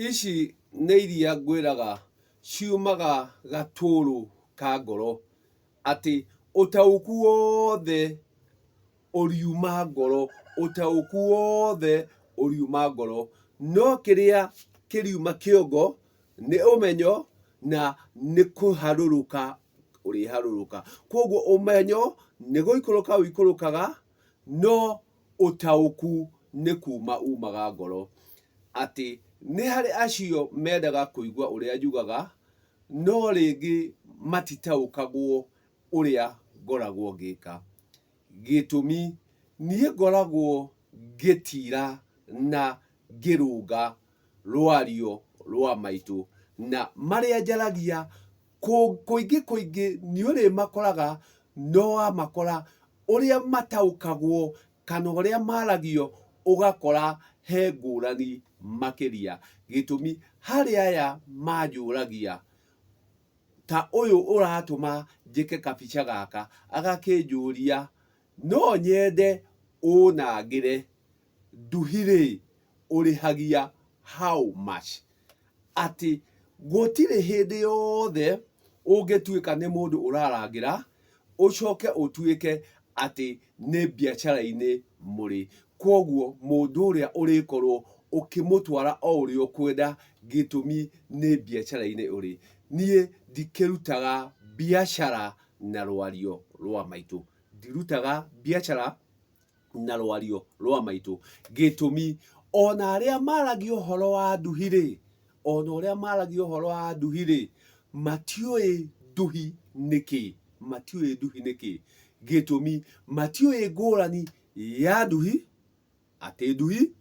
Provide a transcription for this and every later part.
Ici nĩ iria ngwĩraga ciumaga gatũrũ ka ngoro, atĩ ũtaũku wothe ũriuma ngoro, ũtaũku wothe ũriuma ngoro. No kĩrĩa kĩriuma kĩongo nĩ ũmenyo na nĩ kũharũrũka ũrĩharũrũka. Kwoguo ũmenyo nĩ gũikũrũka ũikũrũkaga, no ũtaũku nĩ kuma umaga ngoro. Atĩ nĩ harĩ acio mendaga kũigua ũrĩa njugaga, no rĩngĩ matitaũkagwo ũrĩa ngoragwo ngĩka. Gĩtũmi, niĩ ngoragwo ngĩtira na ngĩrũnga rwario rwa maitũ, na marĩa njaragia kũingĩ kũingĩ nĩ ũrĩmakoraga, no wamakora ũrĩa mataũkagwo kana ũrĩa maragio ũgakora he ngũrani makĩria. Gĩtũmi, harĩ aya manjũragia ta ũyũ ũratũma njĩke kabica gaka, agakĩnjũria no nyende ũnangĩre nduhi-rĩ ũrĩhagia how much? Atĩ gũtirĩ hĩndĩ yothe ũngĩtuĩka nĩ mũndũ ũrarangĩra, ũcoke ũtuĩke atĩ nĩ biacara-inĩ mũrĩ. Kwoguo mũndũ ũrĩa ũrĩkorwo ũkĩmũtwara o ũrĩa ũkwenda, gĩtũmi nĩ biacara-inĩ ũrĩ. Niĩ ndikĩrutaga biacara na rwario rwa maitũ. Ndirutaga biacara na rwario rwa maitũ. Gĩtũmi, ona arĩa maragia ũhoro wa nduhi-rĩ, ona ũrĩa maragia ũhoro wa nduhi-rĩ, matiũĩ nduhi nĩ kĩ, matiũĩ nduhi nĩ kĩ. Gĩtũmi, matiũĩ ngũrani ya nduhi, atĩ nduhi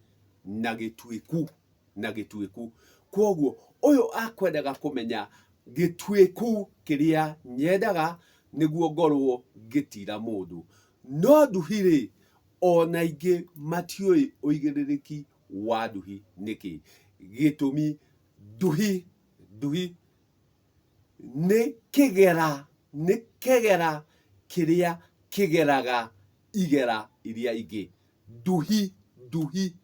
na gĩtuĩku, na gĩtuĩku. Kwoguo ũyũ akwendaga kũmenya gĩtuĩku kĩrĩa nyendaga nĩguo ngorwo ngĩtira mũndũ. No nduhi-rĩ, ona aingĩ matiũĩ ũigĩrĩrĩki wa nduhi nĩkĩ. Gĩtũmi, nduhi, nduhi nĩ kĩgera, nĩ kĩgera kĩrĩa kĩgeraga igera iria ingĩ. Nduhi, nduhi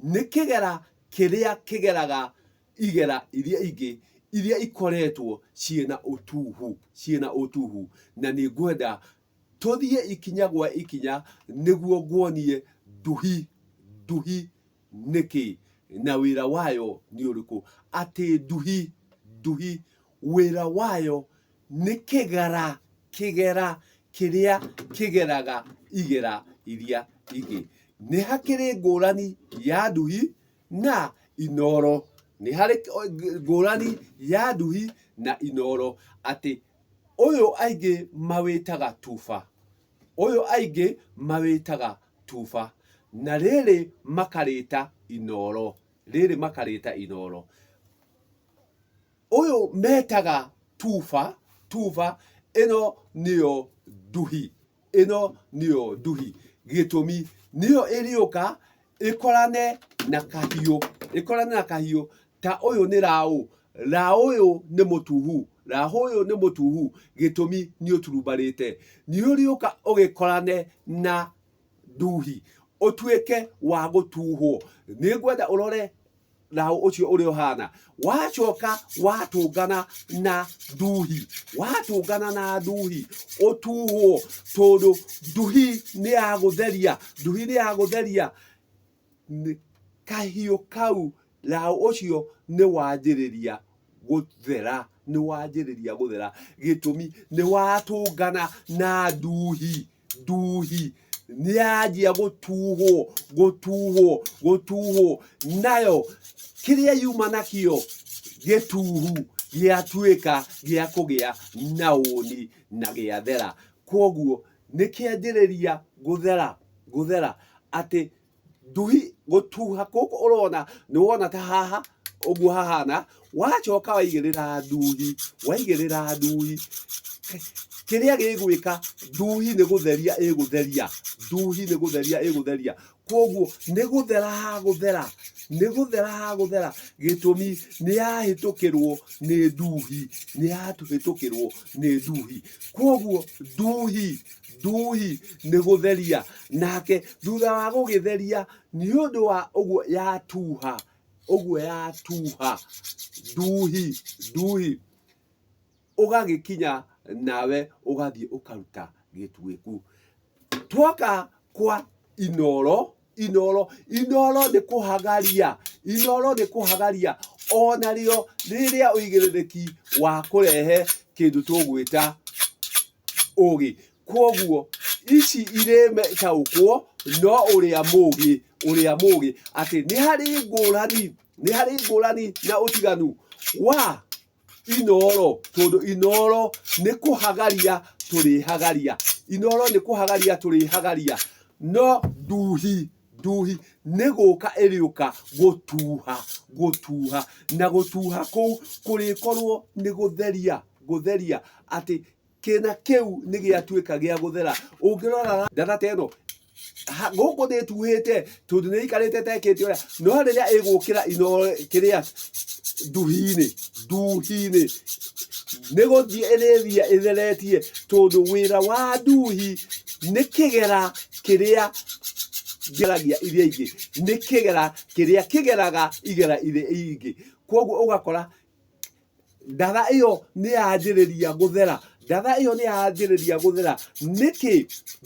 nĩ kĩgera kĩrĩa kĩgeraga igera iria ingĩ iria ikoretwo ciĩna ũtuhu, ciĩna ũtuhu. Na nĩ ngwenda tũthiĩ ikinya gwa ikinya nĩguo nguonie nduhi, nduhi nĩkĩ na wĩra wayo nĩ ũrĩkũ. Atĩ nduhi, nduhi wĩra wayo nĩ kĩgera, kĩgera kĩrĩa kĩgeraga igera iria ingĩ. Nĩ hakĩrĩ ngũrani ya nduhi na inoro. Nĩ harĩ ngũrani ya nduhi na inoro atĩ Ũyũ aingĩ mawĩtaga tuba. Ũyũ aingĩ mawĩtaga tuba. Na rĩrĩ makarĩta inoro. Rĩrĩ makarĩta inoro. Ũyũ metaga tuba, tuba, ĩno nĩyo nduhi. Ĩno nĩyo nduhi. Gĩtũmi nĩyo ĩrĩũka ĩkorane na kahiũ, ĩkorane na kahiũ ta ũyũ nĩ raũ, raũ ũyũ nĩ mũtuhu, raũ ũyũ nĩ mũtuhu, gĩtũmi nĩ ũturumbarĩte. Nĩ ũrĩũka ũgĩkorane na nduhi, ũtuĩke wa gũtuhwo. Nĩ ngwenda ũrore raũ ũcio ũrĩa ũhana. Wacoka watũngana na nduhi, watũngana na nduhi, ũtuhwo tondũ nduhi nĩ ya gũtheria, nduhi nĩ ya gũtheria. Kahiũ kau, raũ ũcio nĩ wanjĩrĩria gũthera, nĩ wanjĩrĩria gũthera. Gĩtũmi nĩ watũngana na nduhi, nduhi nĩ yanjia gũtuhwo, gũtuhwo, gũtuhwo, nayo kĩrĩa yuma nakĩo gĩtuhu gĩatuĩka gĩa kũgĩa na ũni na gĩathera. Kwoguo nĩ kĩanjĩrĩria gũthera, gũthera atĩ nduhi gũtuha gũkũ ũrona nĩ wona ta haha ũguo hahana wacoka waigĩrĩra nduhi waigĩrĩra nduhi kĩrĩa gĩgwĩka nduhi nĩ gũtheria ĩgũtheria nduhi nĩ gũtheria ĩgũtheria kwoguo nĩ gũthera hagũthera nĩ gũthera hagũthera gĩtũmi nĩ yahĩtũkĩrwo nĩ nduhi nĩ yahĩtũkĩrwo nĩ nduhi kwoguo nduhi nduhi nĩ gũtheria nake thutha wa gũgĩtheria nĩ ũndũ wa ũguo yatuha Ũguo yatuha nduhi nduhi, ũgagĩkinya nawe ũgathiĩ ũkaruta gĩtuĩku. Twoka kwa Inooro, Inooro, Inooro nĩ kũhagaria, Inooro nĩ kũhagaria onarĩo rĩrĩa ũigĩrĩrĩki wa kũrehe kĩndũ tũgwĩta ũgĩ. Kwoguo ici irĩtaũkwo no ũrĩa mũgĩ, ũrĩa mũgĩ atĩ nĩ harĩ ngũrani, nĩ harĩ ngũrani na ũtiganu wa Inooro, tondũ Inooro nĩ kũhagaria tũrĩhagaria, Inooro nĩ kũhagaria tũrĩhagaria, no nduhi, nduhi nĩ gũka ĩrĩũka gũtuha, gũtuha, na gũtuha kũu kũrĩkorwo nĩ gũtheria, gũtheria atĩ kĩna kĩu nĩ gĩatuĩka gĩa gũthera. Ũngĩrora ndatha ta ĩno, gũkũ nĩ ĩtuhĩte tondũ nĩ ĩikarĩte ĩtekĩte ũrĩa, no rĩrĩa ĩgũkĩra ino kĩrĩa nduhi-inĩ, nduhi-inĩ nĩ gũthiĩ ĩrĩthiĩ ĩtheretie tondũ wĩra wa nduhi nĩ kĩgera kĩrĩa ngeragia iria ingĩ, nĩ kĩgera kĩrĩa kĩgeraga igera iria ingĩ. Koguo ũgakora Ndatha ĩyo nĩ yanjĩrĩria gũthera, ndatha ĩyo nĩ yanjĩrĩria gũthera. Nĩkĩ?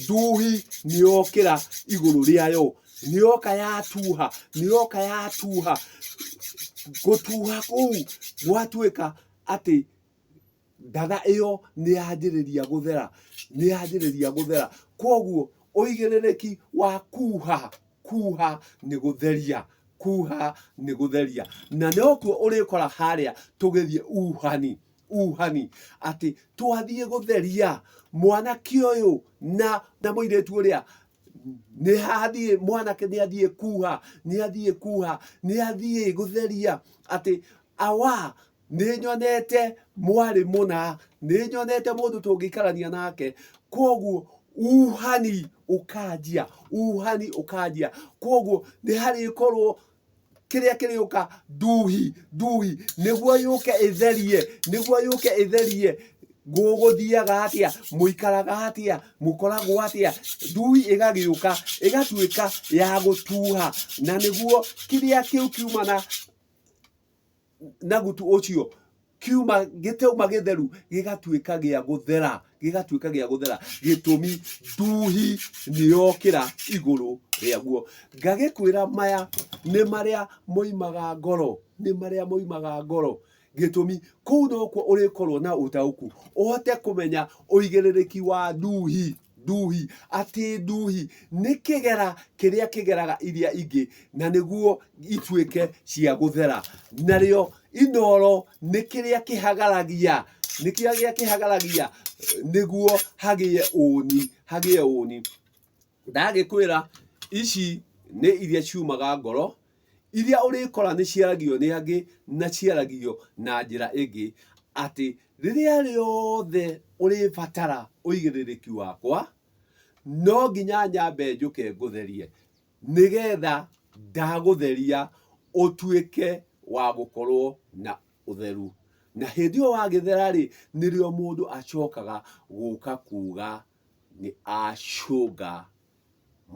Nduhi nĩ yokĩra igũrũ rĩayo, nĩ yoka yatuha, nĩ yoka yatuha. Gũtuha kũu gwatuĩka atĩ ndatha ĩyo nĩ yanjĩrĩria gũthera, nĩ yanjĩrĩria gũthera. Kwoguo ũigĩrĩrĩki wa kuha Kuha nĩ gũtheria, kuha nĩ gũtheria. Na nokuo ũrĩkora harĩa tũgĩthiĩ uhani, uhani, atĩ twathiĩ gũtheria mwanake ũyũ na, na mũirĩtu ũrĩa nĩ hathiĩ mwanake nĩ athiĩ kuha, nĩ athiĩ kuha, nĩ athiĩ gũtheria atĩ awa Nĩ nyonete mwarĩ mũna, nĩ nyonete mũndũ tũngĩikarania nake. Kwoguo uhani ũkanjia, uhani ũkanjia. Kwoguo nĩ harĩkorwo kĩrĩa kĩrĩũka nduhi, nduhi, nĩguo yũke ĩtherie, nĩguo yũke ĩtherie gũgũthiaga atĩa, mũikaraga atĩa, mũkoragwo atĩa. Nduhi ĩgagĩũka ĩgatuĩka ya gũtuha, na nĩguo kĩrĩa kĩu kiuma na na gutu ũcio kiuma gĩtauma gĩtheru gĩgatuĩka gĩa gũthera, gĩgatuĩka gĩa gũthera. Gĩtũmi nduhi nĩyokĩra igũrũ rĩaguo. Ngagĩkwĩra maya nĩ marĩa moimaga ngoro, nĩ marĩa moimaga ngoro. Gĩtũmi kũu nokuo ũrĩkorwo na ũtaũku ũhote kũmenya ũigĩrĩrĩki wa nduhi. Nduhi, atĩ nduhi nĩ kĩgera kĩrĩa kĩgeraga iria ingĩ na nĩguo ituĩke cia gũthera. Narĩo inooro nĩ kĩrĩa kĩhagaragia, nĩ kĩrĩa kĩhagaragia nĩguo hagĩe ũũni, hagĩe ũũni. Ndagĩkwĩra ici nĩ iria ciumaga ngoro, iria ũrĩkora nĩ ciaragio nĩ angĩ na ciaragio na njĩra ĩngĩ, atĩ rĩrĩa rĩothe ũrĩbatara ũigĩrĩrĩki wakwa, no nginya nyambe njũke ngũtherie, nĩgetha ndagũtheria ũtuĩke wa gũkorwo na ũtheru. Na hĩndĩ ĩyo wagĩthera-rĩ, nĩrĩo mũndũ acokaga gũka kuga nĩ acũnga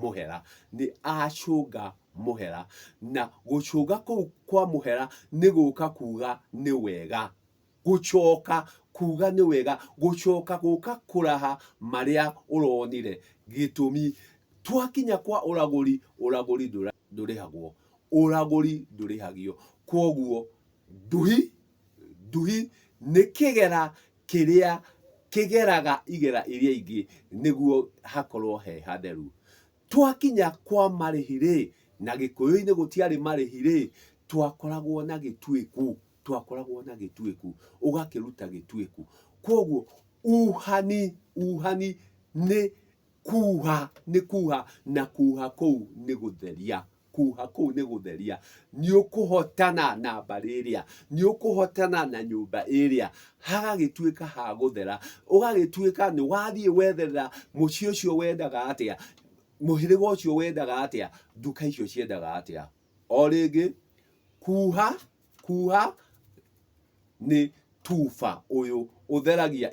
mũhera, nĩ acũnga mũhera. Na gũcũnga kũu kwa mũhera nĩ gũka kuga nĩ wega, gũcoka kuga nĩ wega, gũcoka gũka kũraha marĩa ũronire. Gĩtũmi, twakinya kwa ũragũri, ũragũri ndũrĩhagwo, ũragũri ndũrĩhagio. Kwoguo nduhi, nduhi nĩ kĩgera kĩrĩa kĩgeraga igera iria ingĩ nĩguo hakorwo he hatheru. Twakinya kwa marĩhi-rĩ, na Gĩkũyũ-inĩ gũtiarĩ marĩhi-rĩ, twakoragwo na gĩtuĩku, twakoragwo na gĩtuĩku, ũgakĩruta gĩtuĩku. Kwoguo uhani, uhani nĩ kuha, nĩ kuha, na kuha kũu nĩ gũtheria. Kuha kũu nĩ gũtheria. Nĩ ũkũhotana na mbarĩ ĩrĩa, nĩ ũkũhotana na nyũmba ĩrĩa, hagagĩtuĩka ha gũthera. Ũgagĩtuĩka nĩ wathiĩ wetherera mũciĩ ũcio wendaga atĩa, mũhĩrĩga ũcio wendaga atĩa, nduka icio ciendaga atĩa. O rĩngĩ, kuha, kuha nĩ tuba ũyũ ũtheragia.